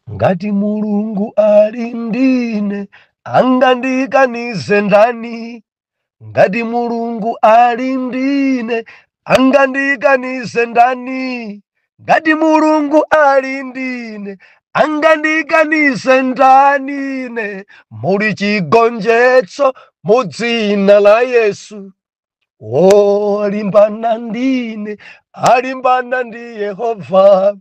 Ngati Mulungu ali ndine, angandikanize ndani? Ngati Mulungu ali ndine, angandikanize ndani? Ngati Mulungu ali ndine, angandikanize ndani ine? Muli chigonjetso mu dzina la Yesu. Olimbana ndine, alimbana ndi Yehova.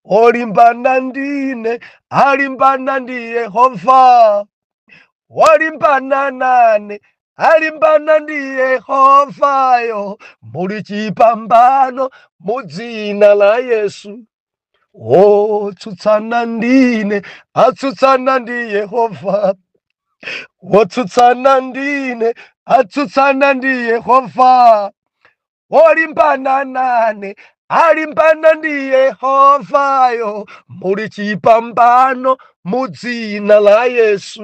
Olimbana ndine, alimbana ndi Yehova. Wolimbana nane, alimbana ndi Yehovayo. Muli chipambano mu dzina la Yesu. Wotsutsana ndine, atsutsana ndi Yehova. Wotsutsana ndine, atsutsana ndi Yehova. Wolimbana nane, alimbana ndi Yehovayo. Muli chipambano mu dzina la Yesu.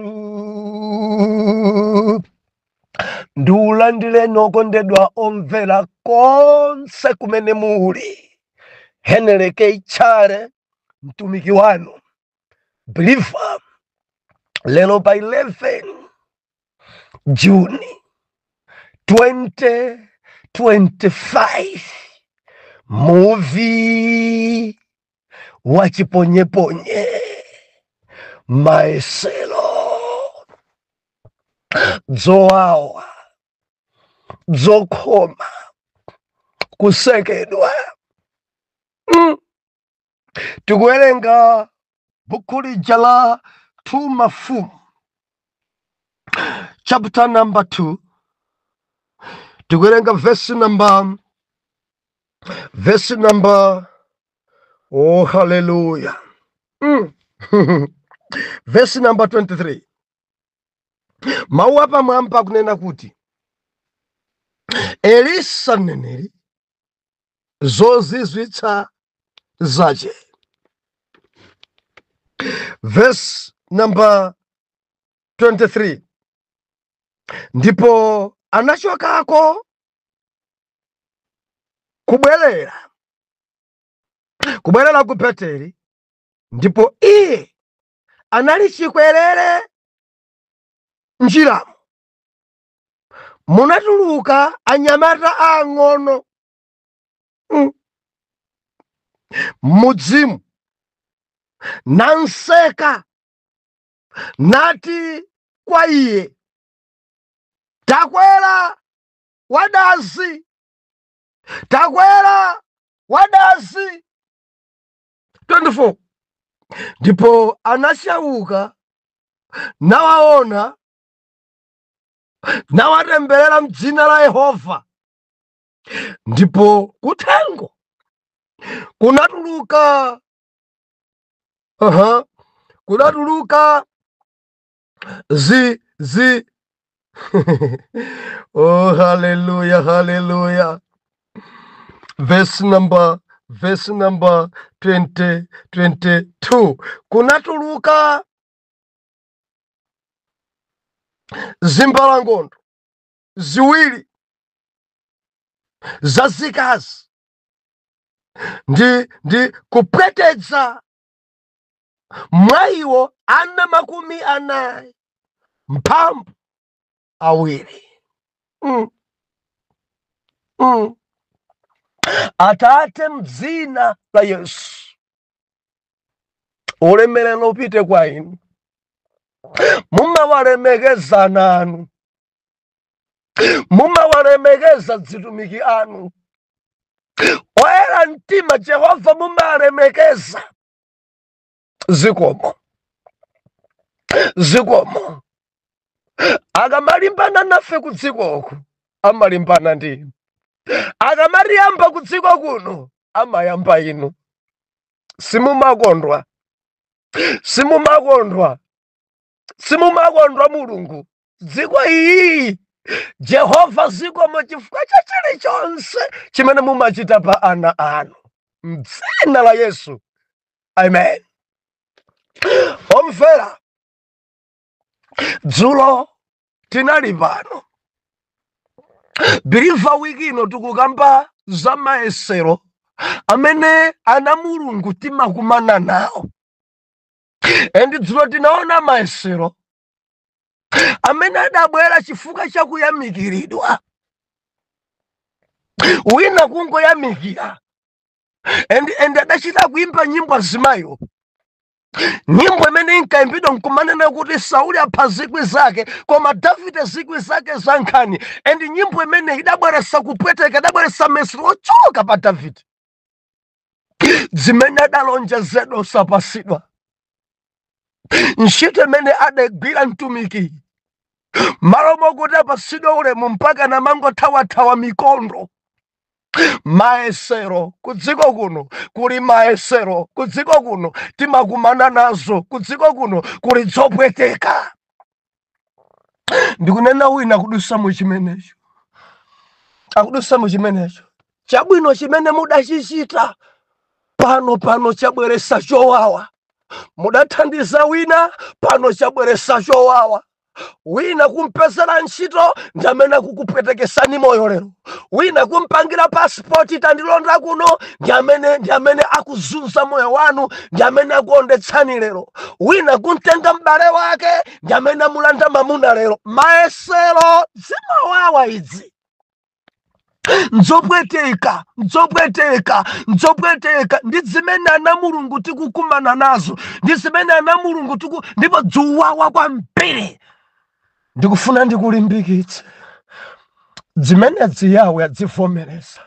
Ndiulandireni okondedwa omvera konse kumene muli. Henry K. Chale, mtumiki wanu believer, lero pa 11 Juni 2025, muvi wa chiponyeponye, mayesero, dzowawa, dzokhoma, kusekedwa. Tikuwerenga buku lija la 2 Mafumu chapter number 2, tikuwerenga verse number, oh hallelujah, verse number 23. Mawu apamwamba akunena kuti Elisa mneneri, zozizwitsa zache. Verse number 23: ndipo anachokako kubwerera ku Beteli, ndipo iye anali chikwerere njiramo, munatuluka anyamata ang'ono mudzimu, nanseka, nati kwa iye, "Takwera wadazi, takwera wadazi." 24 Ndipo anachauka nawaona, nawatemberera mdzina la Yehova. Ndipo kuthengo kunatuluka, kunatuluka zi zi oh hallelujah, hallelujah. Verse number 20 22: kunatuluka zimbalangondo ziwiri zazikazi ndi kupwetedza mwa iwo ana 42. Atate, mdzina la Yesu, ulemerero upite kwa inu. Mumawalemekeza ana anu, mumawalemekeza dzitumiki anu oyera mtima. Jehova, mumalemekeza. Zikomo, zikomo. Akamalimbana nafe ku dzikoku, amalimbana ndi inu. Akamatiyamba ku dziko kuno, amayamba inu. Simumakondwa, simumakondwa, simumakondwa Mulungu dziko iyi. Jehova, zikomo chifukwa cha chilichonse chimene mumachita pa ana anu, mdzina la Yesu, amen. Omvera, dzulo tinali pano believer. Wiki ino tikukamba za mayesero amene ana Mulungu timakumana nawo. And dzulo tinaona mayesero amene adabwera chifukwa chakuyamikiridwa. Wina kungoyamikira, and adachita kuimba nyimbo azimayiwo, nyimbo imene inkayimbidwa nkumanena kuti Sauli apha zikwi zake koma Davide zikwi zake za nkhani. And nyimbo imene idabweretsa kupweteka, idabweretsa mayesero ochuluka pa Davide. Zimene adalonjezedwa osapasidwa, ntchito imene adagwira mtumiki, malo mokuti apasidwe ulemu mpaka namangothawathawa mikondo. Mayesero kudziko kuno kuli, mayesero kudziko kuno timakumana nazo, kudziko kuno kuli zopweteka. Ndikunena wina kudusa mu chimenecho, akudusa mu chimenecho. Chabwino chimene mudachichita pano pano chabweresa chowawa. Mudathandiza wina, pano chabweresa chowawa. Wina kumpezera ntchito, ndi amene akukupwetekesani moyo lero. Wina kumpangira pasipoti, tandilonda kuno, ndi amene akuzunza moyo wanu, ndi amene akuondetsani lero. Wina kumtenga m'bale wake, ndi amene amulanda mamuna lero. Mayesero zimawawa idzi, nzopweteka, nzopweteka, nzopweteka. Ndi zimene ana Mulungu tikukumana nazo, ndi zimene ana Mulungu tiku, ndipo dzuwawa kwambiri. Ndikufuna ndikulimbikitse, zimenezi Yawe adzivomereza,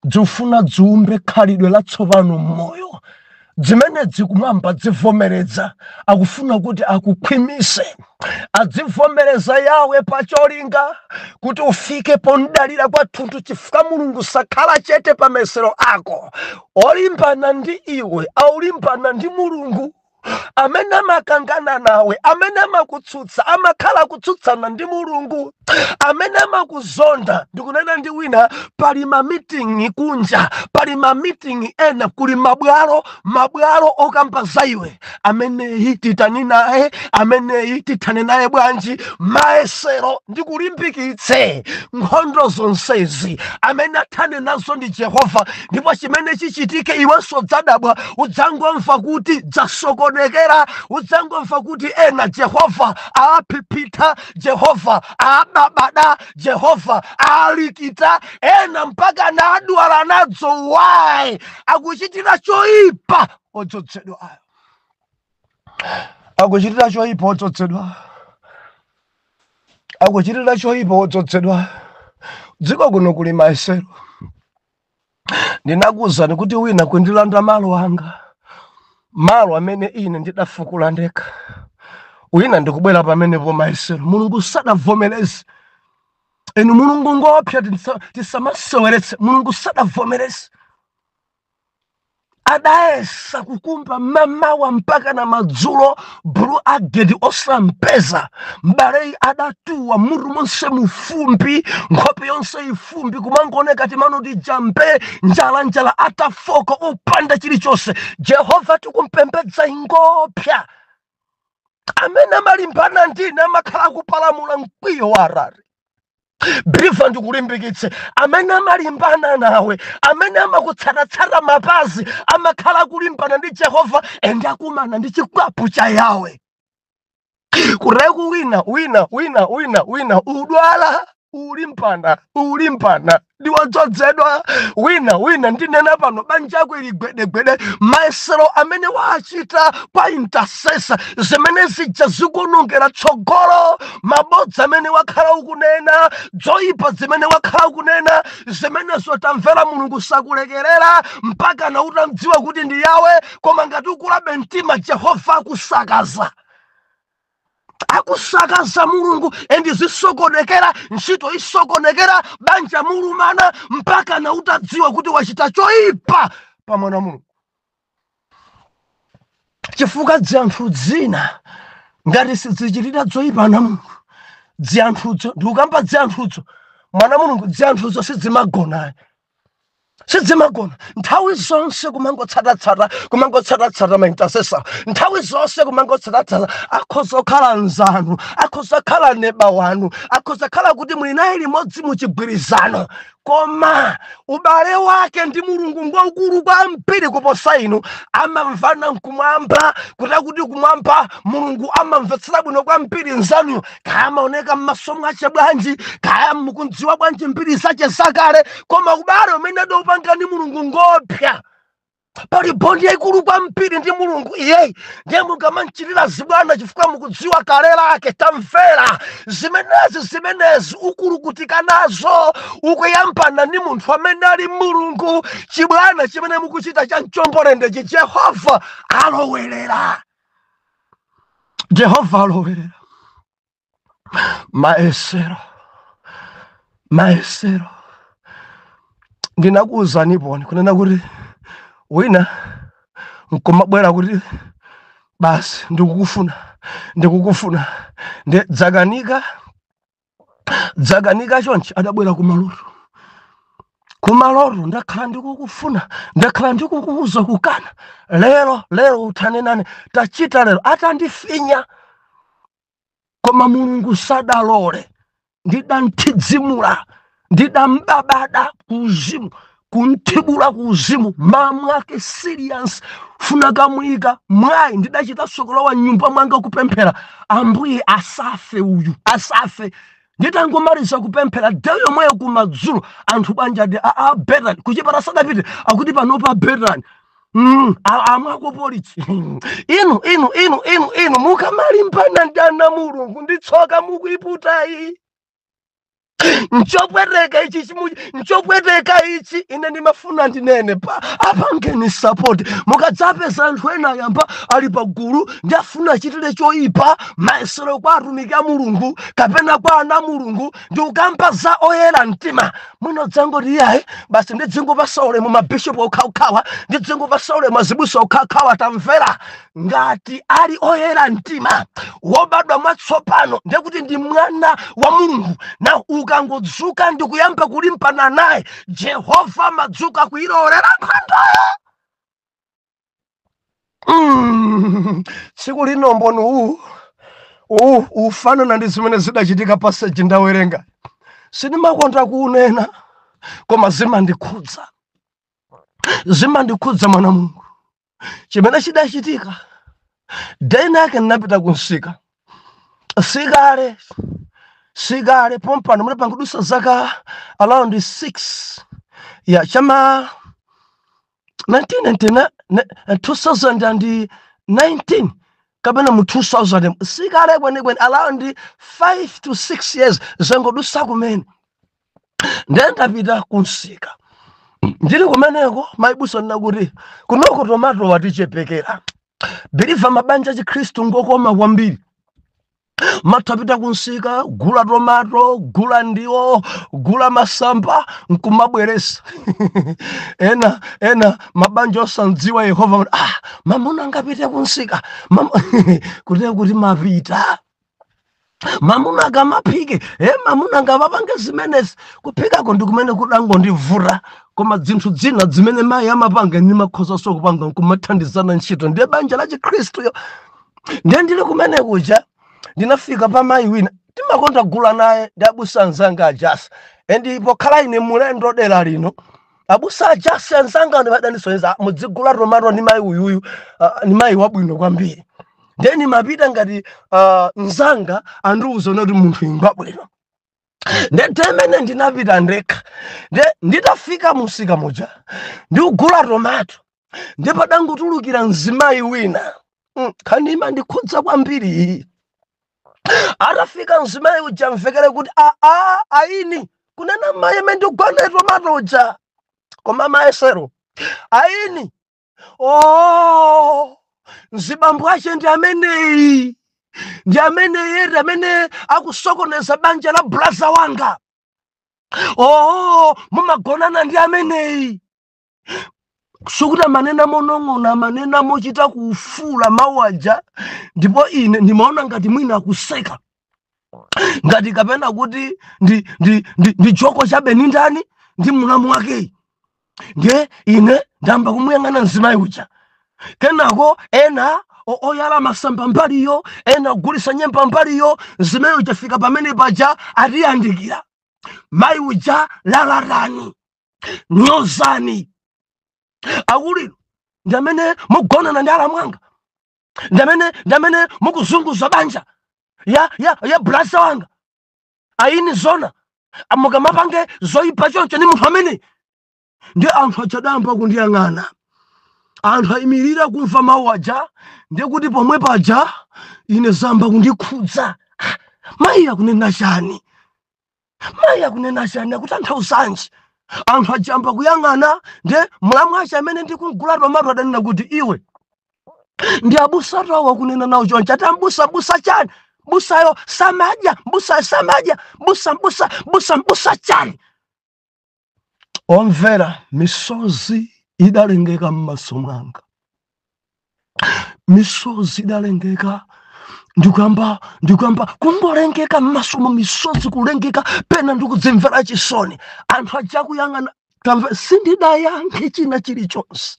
dzifuna dziumbe khalidwe latsopano m'moyo. Zimenezi kumwamba dzivomereza, akufuna kuti akukhwimise. Adzivomereza Yawe pacholinga kuti ufike pondalira kwathunthu, chifukwa Mulungu sakhala chete pa mayesero ako. Olimbana ndi iwe aulimbana ndi Mulungu. Amene amakangana nawe, amene amakutsutsa, amakhala kutsutsana ndi Mulungu. Amene amakuzonda, ndikunena ndi wina, pali mamitingi kunja, pali mamitingi ena, kuli mabwalo, mabwalo okamba za iwe. Ameneyi titani naye? Ameneyi tithane naye bwanji? Mayesero, ndikulimbikitse, nkhondo zonsezi amene athane nazo ndi Jehova. Ndipo chimene chichitike, iwenso udzadabwa, udzangomva kuti dzasokonekera, udzangomva kuti ena Jehova aaphiphitha, Jehova aababada, Jehova aalikita, ena mpaka naadwala nadzo. Why? Akuchitira choyipa odzozedwa ayo, akuchitira choyipa odzozedwa, akuchitira choyipa odzozedwa. Dziko kuno kuli mayesero. Ndinakuwuzani kuti wina kundilanda malo anga, malo amene ine ndidafukula ndekha, wina ndikubwera pamenepo. Mayesero, Mulungu sadavomereze. Inu, Mulungu ngopsa, tisamaseweretse. Mulungu sadavomereze. Adayesa kukumba mamawa mpaka na madzulo, blue agate osampeza. Mbaleyi adatuwa mutu monse mufumbi, nkhope yonse ifumbi, kumangooneka timanoti jambe, njala njala, atafoka, opanda chilichonse. Jehova tikumpembedza ingopya. Amene amalimbana ndine amakhala kupalamula mkwiyo wa arari briva. Ndikulimbikitse, amene amalimbana nawe, amene amakutsatatsata mapazi, amakhala kulimbana ndi Jehova, and akumana ndi chikwapu cha Yawe. Kureku wina wina wina wina wina udwala, ulimbana, ulimbana ndi wadzozedwa. Wina wina, ndinena pano, banjako ili gwedegwede. Mayesero amene wachita kwa intercessor, zimene zija zikunongera tsogolo. Mabodza amene wakhala ukunena, zoyipa zimene wakhala ukunena, zimenezo tamvera, Mulungu sakulekerera mpaka na utamdziwa kuti ndi Yawe. Koma ngati ukulabe mtima, Jehova akusakaza, akusakaza Mulungu, and zisokonekera, ntchito isokonekera, banja mulumana, mpaka na utadziwa kuti wachita choyipa pa mwana wa Mulungu. Chifukwa dzianthu dzina ngati sidzichitira zoyipa ana Mulungu, dzianthudzo, ndikukamba dzianthudzo, mwana Mulungu, dzianthudzo sidzimagonayo. Sidzimagona nthawi zonse, kumangotsatatsata, kumangotsatatsata ma intercessor nthawi zonse, kumangotsatatsata. Akhoza kukhala mzanu, akhoza kukhala neba wanu, akhoza kukhala kuti muli naye limodzi muchigwirizano, koma ubale wake ndi Mulungu ngwaukulu kwambiri kuposa inu. Amamvana nkumwamba, kuti kumwamba Mulungu amamvetsera bwino kwambiri nzanuyo. Kaya amaoneka m'maso mwache bwanji, kaya mukundziwa bwanji mbiri zache zakale, koma ubale umene adaupanga ndi Mulungu ngopya. Pali bond yaikulu kwambiri ndi Mulungu iyeyi. Ndiye mukamanchitira zibwana chifukwa mukudziwa kale lake, tamvera zimenezi, zimenezi ukulukutika nazo. Ukuyambana ndi munthu amene ali Mulungu. Chibwana chimene mukuchita cha mchombolendechi, Jehova alowerera, Jehova alowerera. Maesero, maesero. Ndinakuwuzaniponi kunena kuti wina nkumabwera kuti basi ndikukufuna, ndikukufuna, ndi dzakanika, dzakanika chonchi. Adabwera kumaloto, kumaloto: "Ndakhala ndikukufuna, ndakhala ndikukuuza, kukana. Lero, lero uthane nane, tachita lero." Atandifinya, koma Mulungu sadalole. Ndidamthidzimula, ndidambabada kuuzimu, kunthibula kuuzimu mamwake serious, funa kamuyika mwayi. Ndidachitanso kulowa mnyumba mwanga kupemphera, "Ambuye, asafe uyu, asafe." Nditangomaliza kupemphera, day yomweyo kumadzulo, anthu banja ati a Betani kuchipata sadapite, akuti panopa Betani amwako polichi. Inu, inu, inu, inu, inu mukamalimbana ndi ana Mulungu, ndi tsoka mukuiputayi. Nchopweteka ichi, nchopweteka ichi. Ine ndimafuna ndinene pa apangeni support. Mukadzapeza anthu ena ayamba ali pagulu ndi afuna achitire choyipa mayesero kwa atumiki a Mulungu kapena kwa ana a Mulungu, ndi ukamba za oyera mtima, mwina dzangoti iyayi, basi ndidzingopasa ulemu mabishopu okhaokhawa, ndidzingopasa ulemu azibusa okhaokhawa. Tamvera, ngati ali oyera mtima wobadwa mwatsopano, ndekuti ndi mwana wa Mulungu. Na ukangodzuka ndi kuyamba kulimbana naye, Jehova madzuka kuilowolera nkhondoyo. Tsiku lino mboni uwu uwu ufanana ndi zimene zidachitika passage ndawerenga. Sindimakonda kuunena, koma zimandikhudza, zimandikhudza, mwana Mulungu. Chimene chidachitika, dena yake ndinapita kunsika, sikale sikale pompano, mune pankudusa zaka around 6 ya chama 1999, 2019 kapena mu 2000, sikale kwenikweni, around 5 to 6 years zangodusa kumene. Ndiye ndapita kunsika. Ndili kumeneko, maibusa ndinakuti kunoko tomato watichepekera. Believer, mabanja achikhristu ngokoma kwambiri. Mathapita kunsika, gula tomato, gula ndiwo, gula masamba, nkumabweresa. Ena ena mabanja osandziwa Yehova kuti, "Ah, mamuna angapite kunsika?" Kutera kuti mapita, mamuna akamaphike, e, mamuna angamapange zimenezi? Kuphikako ndi kumene kudangondivuta, koma zinthu zina zimene mayi amapanga ndimakhozanso kupanga, nkumathandizana ntchito. Ndiye banja la chikhristuyo. Ndiye ndili kumene kuja, ndinafika pa mayi wina timakonda gula naye, ndi abusa anzanga ajasa. And pokhala ine mulendo dera lino, abusa ajasi anzanga ndimadandisonyeza, "Mudzigula tomato ndi mayi uyuyu, ni mayi wabwino kwambiri." Ndiye ndimapita ngati mzanga andiuza kuti munthu ingwabwino. Ndiye ndinapita ndekha. Nde nditafika musika muja ndikugula tomato, ndipo padangotulukira mzimayi wina. Nkhani imandikhudza kwambiri iyi. Atafika mzimayi uja, mvekere kuti, "Aa, aini," kunena mayi amene ndikugwana tomato uja, koma mayesero, "Aini, oh, mzibambo ache ndi ameneyi, ndi ameneyi eri amene akusokoneza banja la brother wanga. Oh, mumagonana ndi ameneyi." Sikuti amanena monong'ona, amanena mochita kufula mawu aja. Ndipo ine ndimaona ngati mwina akuseka, ngati kapena kuti ndi joke chabe. Ni ndani? Ndi mulamu wakeyi. Ndiye ine ndamba kumuyang'ana mzimayi uja. Kenako ena oyala masamba mbaliyo, ena kugulisa nyemba mbaliyo. Mzimayi uja fika pamene paja, atiyandikira. Mayi uja, lalatani, nyozani, akulino ndi amene mugonana ndi alamwanga, ndi amene mukuzunguza banja ya brasa wanga. Ayini zona mukamapange zoyipa choncho ni munthu amene ndi anthu achadamba kundiyang'ana. Anthu ayimirira kumva mawu aja. Ndiye kuti pomwe paja ine zamba kundikhudza. Ah, mayi akunena chani? Mayi akunena chani? Akutanthauzanji? Anthu ajamba kuyang'ana. Ndiye mlamu ache amene ndikumgula tomato adanena kuti, "Iwe, ndi abusa awo akunena nawo choncho." Ati, "Ambusa? Busa chani? Busayo samadya, busayo samadya. Busa, busa, busa, busa chani?" Omvera, misozi idalengeka m'maso mwanga, misozi idalengeka. Ndikuyamba kungolengeka m'masomo, misozi kulengeka, pena ndikudzimvera chisoni. Anthu aja kuyang'ana. Tamva, sindidayankhe china chilichonse.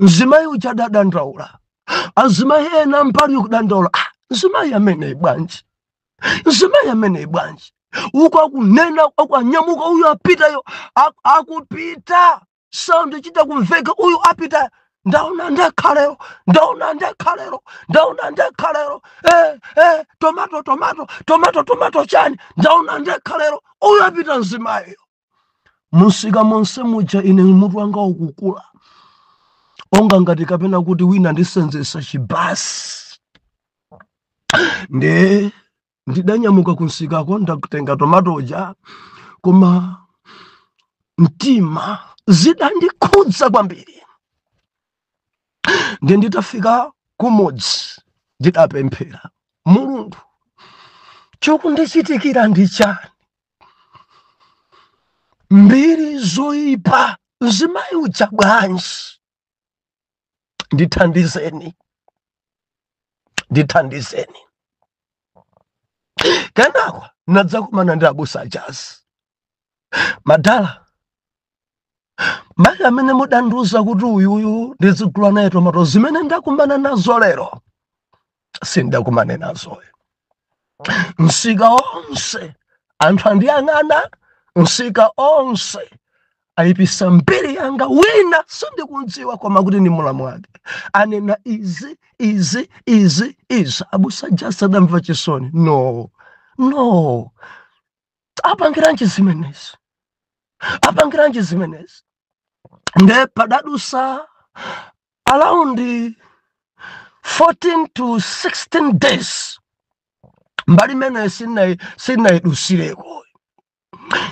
Mzimayi uja adadandaula, azimayi ena mbali kudandaula. "Ah, mzimayi ameneyi bwanji? Mzimayi ameneyi bwanji?" Uko akunena, aku anyamuka, uyu apitayo, akupita, sound chita kumveka, uyu apita. "Ndaona ndekhalero, ndaona ndekhalero, ndaona ndekhalero. Tomato, tomato, tomato, tomato chani? Ndaona ndekhalero, uyu apita mzimayiyo." Musika monse muja ine mutu wanga ukukula onga ngati kapena kuti wina ndisenzesa chibasi. Nde ndidanyamuka kunsikako, ndakutenga tomato uja, koma mtima zidandikhudza kwambiri. Ndi nditafika kumudzi ndidapemphera, "Mulungu, chokundichitikira ndi chani? Mbiri zoyipa, mzimayi uja bwanji? Ndithandizeni, ndithandizeni." Kenako nadzakumana ndi abusa ajazi, "Madala, mayi amene mudandiuza kuti uyuyu ndizigula naye tomato, zimene ndakumana nazo lero sindakumane nazoyo. Msika onse anthu andiyang'ana, msika onse ayipisa mbiri yanga. Wina sindikudziwa koma kuti ndi mulamu wake anena izi, izi, izi, izi." Abusa just adamva chisoni. "No, no, apangiranji zimenezi? Apangiranji zimenezi?" Nde padadusa around 14 to 16 days, mbali imeneyo sinayidusireko.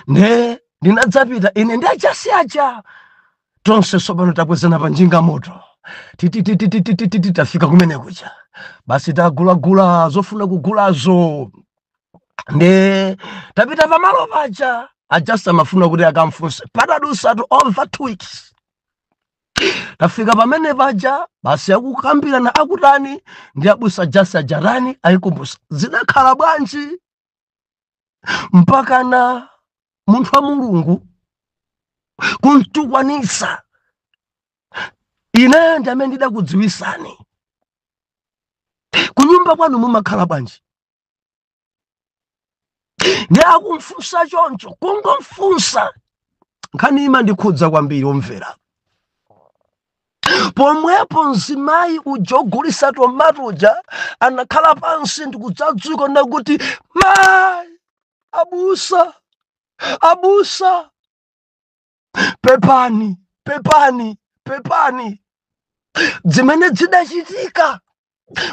Nde ndinadzapita ine ndi ajasi aja tonse. Sopano takwezana pa njinga moto, tititititititi, tafika kumene kuja. Basi, tagulagula zofuna kugulazo, nde tapita pamalo paja. Ajasi amafuna kuti akamfunse. Patadusatu over 2 weeks, tafika pamene paja. Basi, akukambirana, akutani ndi abusa jasi ajarani, ayikumbusa zidakhala bwanji mpakana munthu wa Mulungu kuntukwanisa ine. "Ndi amene ndidakudziwisani. Kunyumba kwanu mumakhala bwanji?" Ndi akumfunsa choncho, kungomfunsa nkhani imandikhudza kwambiri, omvera. Pomwepo mzimayi uja ogulisa tomato uja anakhala pansi ndikudzadzuka nakuti, "Mayi, abusa, abusa, pepani, pepani, pepani." Zimene zidachitika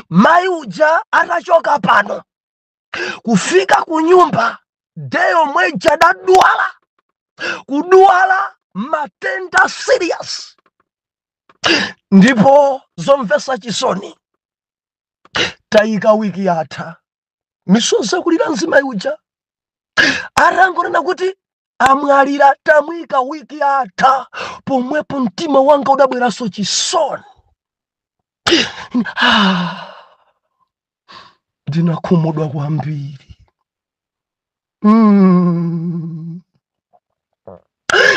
mayi uja atachoka pano kufika ku nyumba, day yomwe ija adadwala, kudwala matenda serious. Ndipo zomvetsa chisoni, tayika wiki yatha. Misozi akulira mzimayi uja atangonena kuti amwalira, tamwika wiki yatha. Pomwepo mtima wanga udabweranso chisoni. Ah, ndinakhumudwa kwambiri.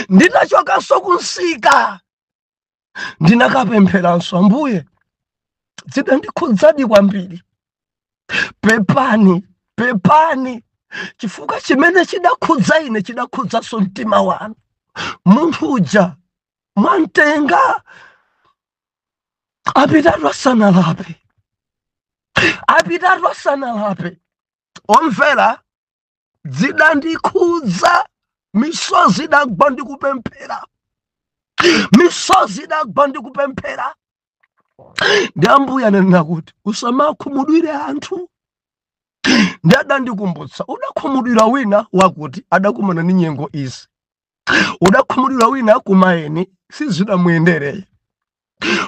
Nditachokanso kunsika ndinakapempheranso, Ambuye, zidandikhudzadi kwambiri, pepani, pepani, chifukwa chimene chidakhudza ine chidakhudzanso mtima wanu. Munthu uja mwamtenga apitatu asanalape, apitatu asanalape. Omvera, zidandikhudza, misozi idagwa ndikupemphera, misozi idagwa ndikupemphera. Ndi Ambuye ananena kuti usamakhumudwire anthu. Ndi adandikumbutsa, udakhumudwira wina wakuti adakumana ndi nyengo izi, udakhumudwira wina kumayeni sizidamuyendereye,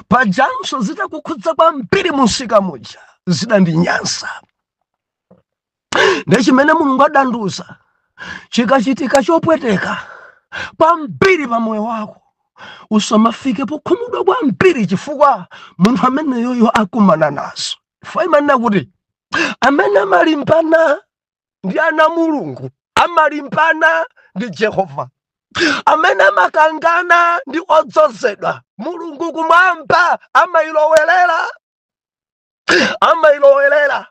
pajanso zitakukhudza kwambiri munsika muja zidandinyansa. Ndi chimene Mulungu adandiuza, chikachitika chopweteka kwambiri pa moyo wako usamafike pokhumudwa kwambiri, chifukwa munthu ameneyoyo akumana nazo. Chifukwa imanena kuti amene amalimbana ndi ana Mulungu amalimbana ndi Jehova, amene amakangana ndi odzozedwa Mulungu kumwamba amayilowerera, amayilowerera.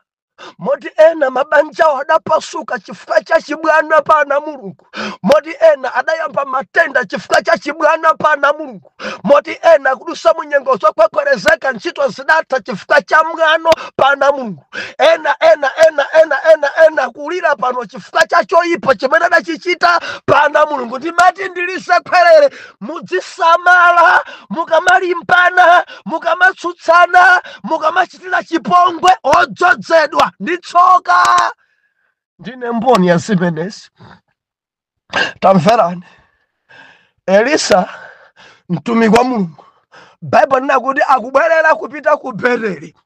Moti ena mabanjawo adapasuka chifukwa cha chibwana pa ana Mulungu, moti ena adayamba matenda chifukwa cha chibwana pa ana Mulungu, moti ena kudusa munyengo zokhwekhwerezeka, ntchito zidatha chifukwa cha mwano pa ana Mulungu. Ena ena ena ena ena ena kulira pano chifukwa cha choyipa chimene adachichita pa ana Mulungu. Ndimati ndilisekhwerere, mudzisamala mukamalimbana, mukamatsutsana, mukamachitira chipongwe odzozedwa ndi tsoka. Ndine mboni ya zimenezi. Tamverani, Elisa mtumiki wa Mulungu, Baibulo lina kuti akubwerera kupita ku Beteli,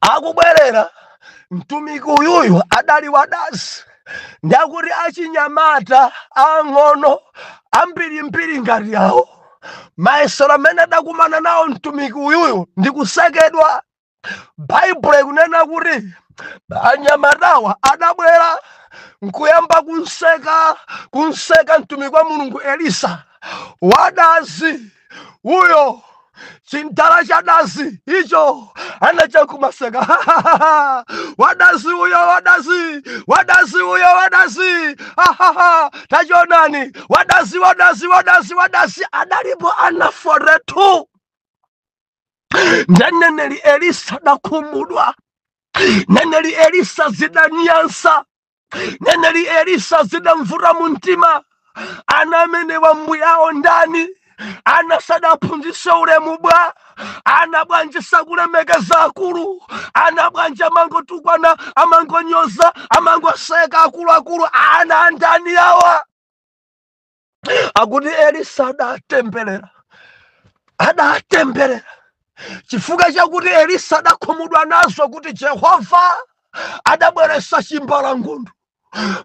akubwerera mtumiki uyuyu adali wadazi, ndakuti achinyamata ang'ono ambirimbiri ngati awo, mayesero amene adakumana nawo mtumiki uyuyu ndi kusekedwa. Baibulo ikunena kuti anyamatawa adabwera nkuyamba kunseka, kunseka mtumiki wa Mulungu Elisa. Wadazi uyo, chintala cha dazi icho anachakumaseka, wadazi uyo, wadazi, wadazi uyo, wadazi, tachionani, wadazi, wadazi, wadazi, wadazi. Adalipo ana 42. Ndeneneli Elisa dakhumudwa, neneli Elisa zidanyansa, neneli Elisa zidamvuta mu mtima. Ana amene wambuyawo ndani? Ana sadaphunzitse ulemu bwa? Ana bwanji sakulemekeza akulu? Ana bwanji amangotukwana, amangonyoza, amangoseka akuluakulu? Ana andani awa? Akuti Elisa adatemberera, adatemberera chifukwa chakuti Elisa adakhumudwa nazo kuti Jehova adabweretsa chimbalangondo,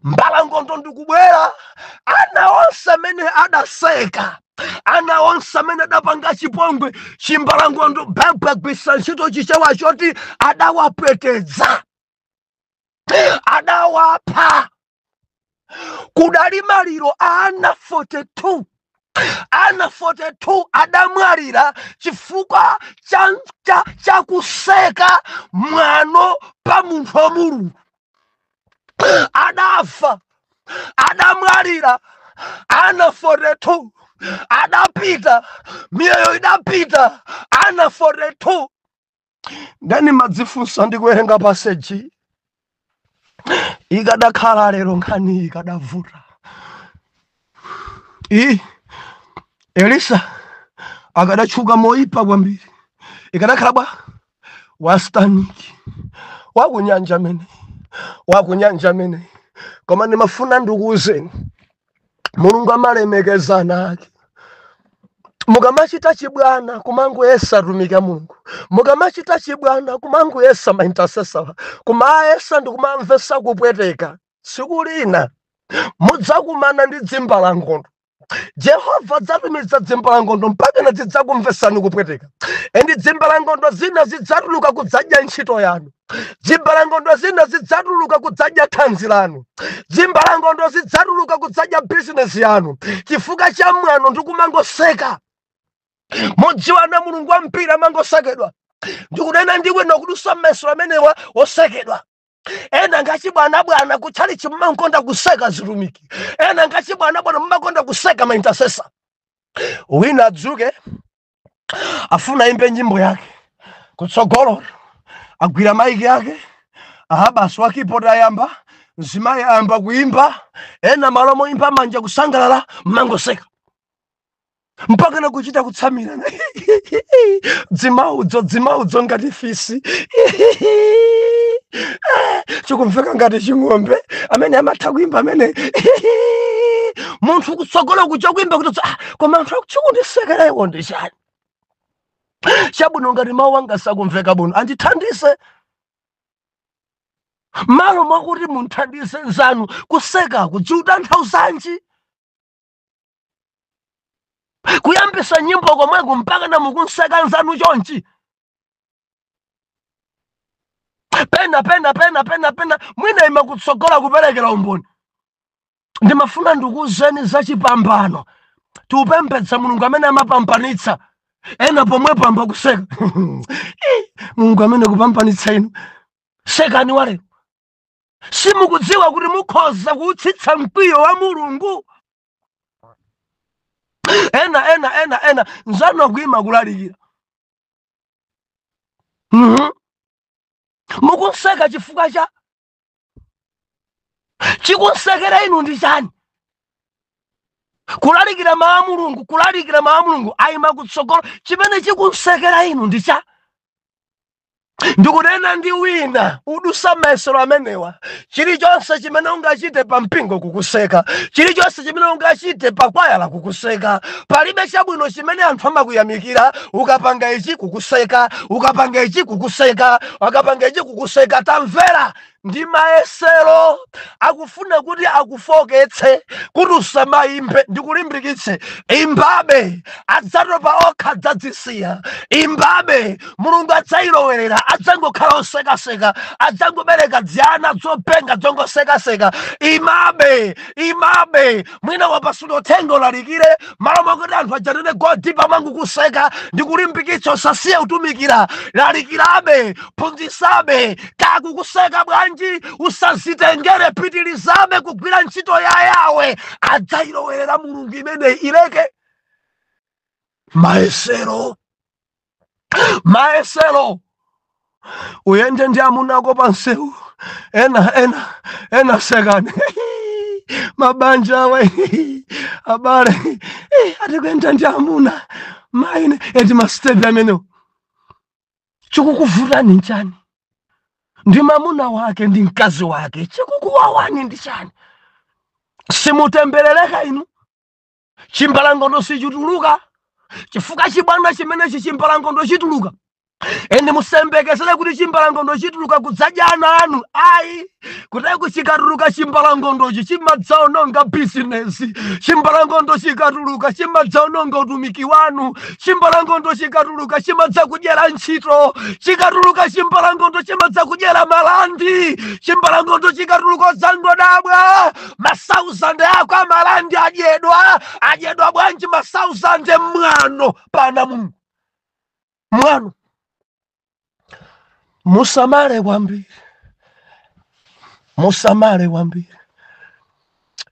mbalangondo ndikubwera. Ana onse amene adaseka, ana onse amene adapanga chipongwe, chimbalangondo, Baibulo ntchito Chichewa choti adawapwetedza, adawapha. Kudali maliro a ana 42. Ana 42 adamwalira chifukwa cha kuseka mwano pa munthu wa Mulungu. Adafa, adamwalira ana 42, adapita, miyoyo idapita, ana 42. Ndani madzifunsa ndikuwerenga passage, ikadakhala lero nkhani ikadavuta. I Elisa akadatchuka moyipa kwambiri, ikadakhala bwa wastaniki wakunyanja mene, wakunyanja mene. Koma ndimafuna ndikuwuzeni, Mulungu amalemekeza ana ake. Mukamachita chibwana kumangoyesa atumiki a Mulungu, mukamachita chibwana kumangoyesa ma intercessor, kumayesa ndi kumamvesa kupweteka, tsiku lina mudzakumana ndi dzimbalangondo. Jehova adzatumiza dzimbalangondo mpaka zidzakumvesani kupweteka. And dzimbalangondo zina zidzatuluka kudzadya ntchito yanu. Dzimbalangondo zina zidzatuluka kudzadya thanzi lanu. Dzimbalangondo zidzatuluka kudzadya bizinesi yanu chifukwa cha mwano ndikumangoseka. Mudziwana Mulungu wa mpira amangosekedwa. Ndikunena ndiwe nokudusa m'maso amenewa osekedwa. Ena ngachibwanabwana kutchalichi mmakonda kuseka zitumiki. Ena ngachibwanabwana mmakonda kuseka ma intercessor. Wina adzuke afuna imbe nyimbo yake kutsogolo, agwira maiki yake, aha, basi, wa keyboard ayamba, mzimayi ayamba kuimba. Ena malo moimba manja kusangalala, mmangoseka mpaka nakuchita kutsamira dzimaudzo dzimaudzo ngati fisi, chikumveka ngati ching'ombe. Amene amatha kuimba, amene munthu kutsogolo kuja kuimba kuti, ah, koma anthu akuchikundisekerewo ndi chani? Chabwino, ngati mawu anga sakumveka bwino, andithandize. Malo mwakuti munthandize nzanu, kuseka kudziutanthauzanji? Kuyambisa nyimbo komweko mpaka namukunseka nzanu chonchi. Pena pena pena pena pena mwina ima kutsogola kuperekera umboni. Ndimafuna ndikuwuzeni za chipambano. Tiupembedza Mulungu amene amapambanitsa. Ena pomwepo amba kuseka. Mulungu amene kupambanitsa inu, sekani walero. Simukudziwa kuti mukhoza kutsitsa mkwiyo wa Mulungu. Ena ena ena ena nzanu akuyima kulalikira, Mukuseka chifukwa cha chikunsekera inu ndi chani? Kulalikira mawu a Mulungu, kulalikira mawu a Mulungu, ayima kutsogolo, chimene chikunsekera inu ndi cha? Ndikunena ndi wina udusa mayesero amenewa. Chilichonse chimene ungachite pa mpingo, kukuseka. Chilichonse chimene ungachite pa kwayala, kukuseka. Palibe chabwino chimene anthu amakuyamikira. Ukapanga ichi, kukuseka. Ukapanga ichi, kukuseka. Ukapanga ichi, kukuseka. Tamvera, ndi mayesero akufuna kuti akufoketse kuti usamayimbe. Ndikulimbikitse, imbabe. Adzatopa okha, adzadzisiya. Imbabe, Mulungu adzayilowerera. Adzangokhala osekaseka, adzangobereka dziyana dzopenga dzongosekaseka. Imabe, imabe. Mwina wapasula uthenga ulalikire, malo mwakuti anthu ajanene go deeper, mangukuseka. Ndikulimbikitsa, usasiye utumikira. Lalikirabe, phunzisabe. Kakukuseka bwanji, usazitengere. Pitilizabe kugwira ntchito ya Yawe. Adzayilowerera Mulungu imeneyi ileke. Mayesero, mayesero. Uyende ndi amunako pa msewu, ena ena ena sekani. Mabanja awa, abale, atikuyenda ndi amuna maine eti masitepi amenewo. Chikukuvutani nchani? Ndi mamuna wake, ndi mkazi wake, chikukuwawani ndi chani? Simutemberereka inu. Chimbalangondo sichituluka chifukwa chibwana chimenechi. Chimbalangondo chituluka, and musembekezere kuti chimbalangondo chituluka kudzadya ana anu, ayi. Kuteko chikatuluka chimbalangondochi, chimadzaononga bizinesi. Chimbalangondo chikatuluka, chimadzaononga utumiki wanu. Chimbalangondo chikatuluka, chimadzakudyera ntchito. Chikatuluka chimbalangondo, chimadzakudyera malandi. Chimbalangondo chikatuluka, udzangodabwa masauzande ako amalandi adyedwa. Adyedwa bwanji masauzande? Mwano pana Mulungu, mwano. Musamale kwambiri, musamale kwambiri.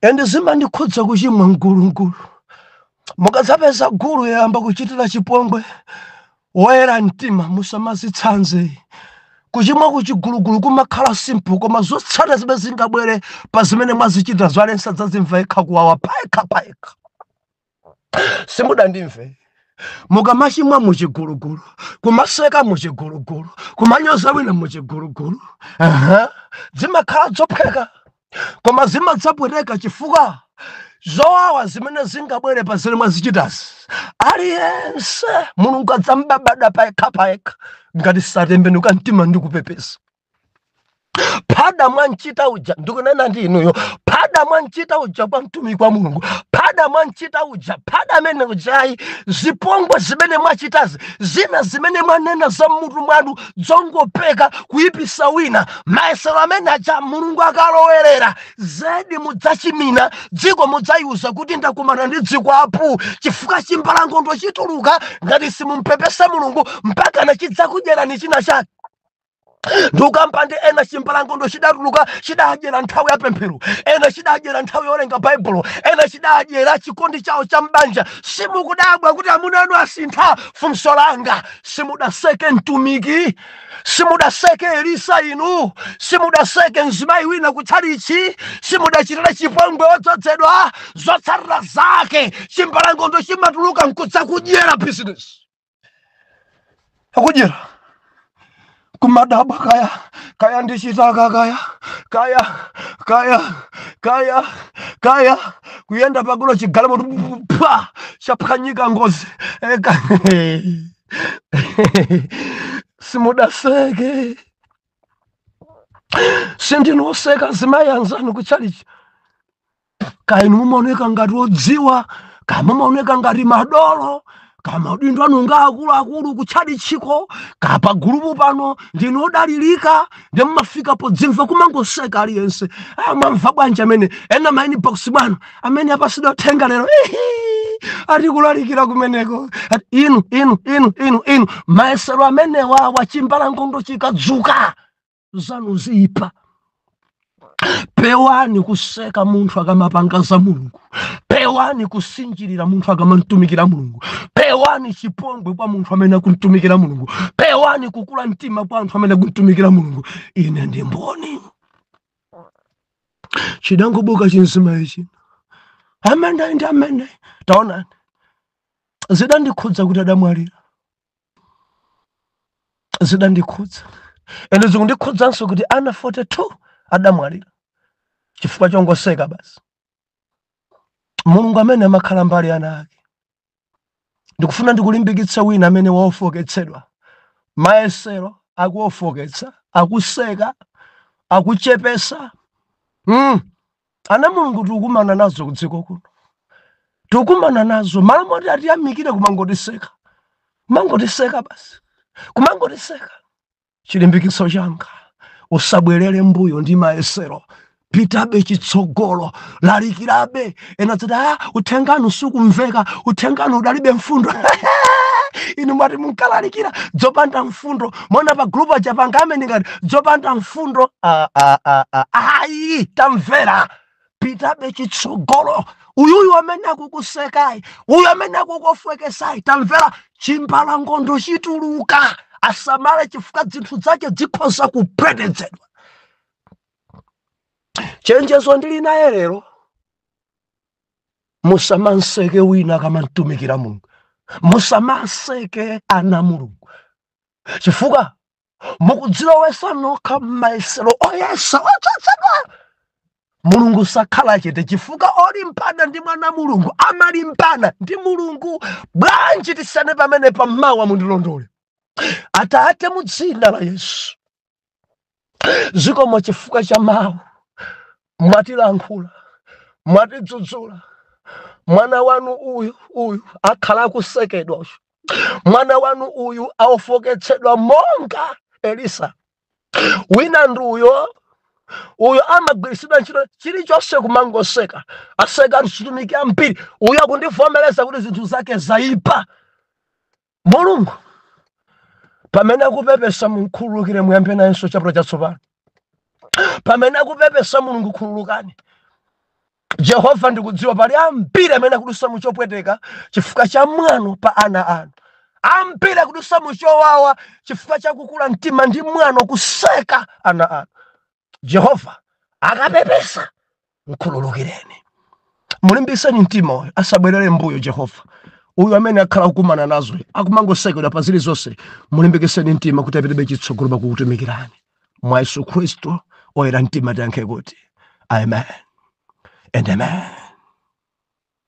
And zimandikhudza kuchimwa mgulumgulu. Mukadzapeza gulu yayamba kuchitira chipongwe woyera mtima, musamazitsanze. Kuchimwa kuchigulugulu kumakhala simple, koma zotsata zimene zingabwere pa zimene mwazichita, zwalensa dzazimva yekha kuwawa payekha payekha. Simudandimve. Mukamachimwa muchigulugulu, kumaseka muchigulugulu, kumanyoza wina muchigulugulu, aha, zimakhala zophweka, koma zimadzapweteka chifukwa zowawa zimene zingabwere pa zimene mwazichitazi, aliyense Mulungu adzambabada payekha payekha ngati satembenuka mtima ndi kupepesa. Phada mwanchita uja, ndikunena ndi inuyo, phada mwanchita uja kwa mtumiki wa Mulungu, phada mwanchita uja, phada amene ujayi, zipongwe zimene mwachitazi, zina zimene mwanena za mmutu mwanu zongopeka kuyipisa wina, mayesero amene aja Mulungu akalowerera zedi mudzachimina dziko, mudzayuza kuti ndakumana ndi dziko apu, chifukwa chimbalangondo chituluka ngati simumpepesa Mulungu mpaka nachidzakudyerani china chake. Ndikukamba ndi ena, chimbalangondo chidatuluka, chidadyera nthawi ya pemphero, ena chidadyera nthawi yowerenga Baibulo, ena chidadyera chikondi chawo cha mbanja. Simukudabwa kuti amuna anu asintha? Funso langa, simudaseke mtumiki, simudaseke Elisa inu, simudaseke mzimayi wina kutchalichi, simudachitira chipongwe wodzozedwa, zotsatira zake chimbalangondo chimatuluka nkudzakudyera bizinesi, akudyera kumadabwa, kaya kaya ndichitaka, kaya kaya kaya kaya kaya kuyenda pagulo, chigalimoto pwa chaphwanyika, ngozi. Simudaseke, sindinoseka zimayi anzanu kutchalichi, kainu mumaoneka ngati odziwa, kama mumaoneka ngati madolo, kama udindo anu nga akuluakulu kutchalichiko, kapa gulupu pano ndinu odalirika, ndi mumafika podzimva kumangoseka aliyense. Ah, mwamva bwanji amene ena ma inbox bwano amene apasidwa thenga lero ati kulalikira kumeneko. Ati, inu inu inu inu inu, mayesero amenewa, chimbalangondo chikadzuka zanu ziyipa. Pewani kuseka munthu akamapanga za Mulungu, pewani kusinjirira munthu akamamtumikira Mulungu, pewani chipongwe kwa munthu amene akumtumikira Mulungu, pewani kukula mtima kwa anthu amene akumtumikira Mulungu. Ine ndi mboni, chidangobuka chinzima ichi, amene ndi amene taonani, zidandikhudza kuti adamwalira, zidandikhudza, ende zikundikhudzanso kuti ana 42 adamwalira chifukwa chongoseka basi. Mulungu amene amakhala mbali ana ake, ndikufuna ndikulimbikitsa wina amene waofoketsedwa, mayesero akuofoketsa, akuseka, akuchepesa. Ana Mulungu, tikukumana nazo kudziko kuno, tikukumana nazo, malo moti atiyamikire kumangotiseka, kumangotiseka basi, kumangotiseka. Chilimbikitso changa, usabwerere mbuyo ndi mayesero, pitabe chitsogolo, lalikirabe. Ena dzati, ah, uthenganu sukumveka, uthenganu udalibe mfundo. Inu mwati munkalalikira dzopanda mfundo, mona pa group aja panga amene ngati dzopanda mfundo. Ah, ah, ah, ah. Ayi, tamvera, pitabe chitsogolo. Uyuyu amene akukusekayi, uyu amene akukufwekesayi, tamvera, chimbalangondo chituluka, asamale chifukwa zinthu zake zikhoza kupwetedzedwa. Chenjezo ndili naye lero, musamanseke wina akamamtumikira Mulungu, musamaseke ana Mulungu, chifukwa mukudzilowesa nokha m'mayesero oyesa otsatsedwa. Mulungu sakhala chete, chifukwa olimbana ndi mwana Mulungu amalimbana ndi Mulungu. Bwanji tisane pamene pammawa, mundilondole. Atate, mu dzina la Yesu, zikomo chifukwa cha mawu mwatilankhula, mwatidzudzula. Mwana wanu uyu, uyu akhala akusekedwa uyu, mwana wanu uyu aufoketsedwa monga Elisa. Wina ndi uyo, uyo amagwiritsidwa ntchito chilichonse kumangoseka, aseka msitumiki ambiri. Uyo akundivomereza kuti zinthu zake zaipa. Mulungu, pamene akupepesa munkhululukire, muyambe nayenso chapter chatsopano. Pamene akupepesa, Mulungu, khululukani. Jehova, ndikudziwa pali ambiri amene akudusa muchopweteka chifukwa cha mwano pa ana anu, ambiri akudusa muchowawa chifukwa cha kukula mtima ndi mwano kuseka ana anu. Jehova, akapepesa mkhululukireni, mulimbiseni mtima uyo asabwerere mbuyo. Jehova, uyu amene akhala kukumana nazo, akumangosekedwa pa zilizonse, mulimbikiseni mtima kuti apitebe chitsogolo pakukutumikirani. Mwa Yesu Khristu oyera mtima tiyankhe kuti amen and amen.